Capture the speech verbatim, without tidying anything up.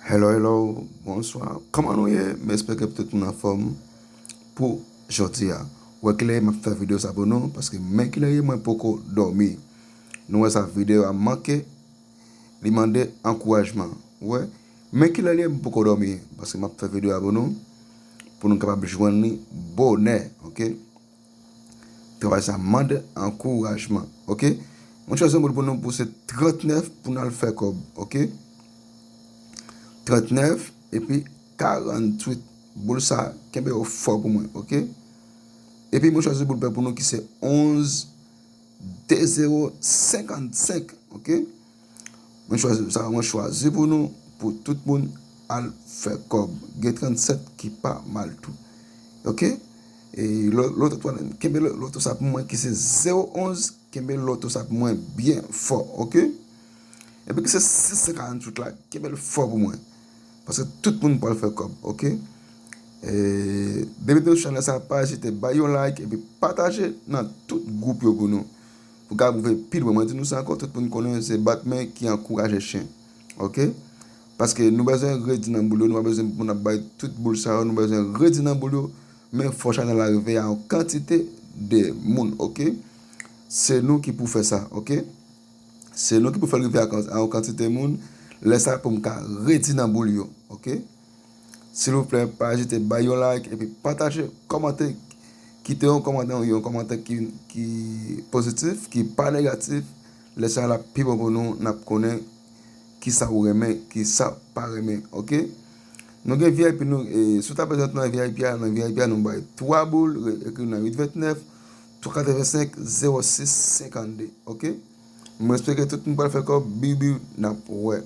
Hello, hello, bonswa. Kòman nou ye? M espere ke tout moun anfòm pou jodi a. Wè kilè m ap fè videyo sa pou nou, paske men kilè ye mwen poko dòmi. Nou wè sa videyo a manke, li mande ankourajman. Wè, men kilè ye m poko dòmi, paske m ap fè videyo a pou nou, pou nou kapab jwenn li bonè, oke? Travay sa mande ankourajman, oke? Mwen chwazi yon boul pou nou pou se trannèf pou n al fè kòb, oke? Trannèf epi karanntuit. Boul sa, kenbe yo fò pou mwen, oke? Epi mwen chwazi boul pè pou nou ki se onz de zewo senkannsenk, oke? Mwen chwazi sa, mwen chwazi pou nou, pou tout moun al fè kòb. Gen trannsèt ki pa mal tou. Oke? E lo- loto twa, kenbe lo- loto sa pou mwen ki se zewo onz, kenbe loto sa pou mwen byen fò, oke? Epi ki se sis san karanntuit la, kenbe l fò pou mwen. Paske tout moun pral fè kòb, oke? E, depi nou chanèl sa, pa ezite bay yon like epi pataje nan tout gwoup yo pou nou. Pou ka pwouve pi lwen. Mwen di nou sa ankò, tout moun konnen se bat men ki ankouraje chen. Oke? Paske nou bezwen redi nan boul yo, nou pa bezwen moun ap bay tout boul sa yo, nou bezwen redi nan boul yo, men fò chanèl la rive a yon kantite de moun, oke? Se nou ki pou fè sa, oke? Se nou ki pou fè l rive a kan- a yon kantite moun, lè sa pou m ka redi nan boul yo, oke? Silvouplè, pa ezite bay yon like epi pataje, kòmante, kite yon kòmantè, yon kòmantè ki, ki pozitif, ki pa negatif. Lè sa l ap pi bon pou nou, n ap konnen kisa ou renmen, kisa ou pa renmen, oke? Nou gen V I P nou, e, si w ta bezwen antre nan V I P a, nan V I P a nou bay twa boul, re- ekri nan uit vennèf, twa katrevensenk, zewo sis senkannde, oke? Mwen espere tout moun pral fè kòb, biw biw, n ap wè.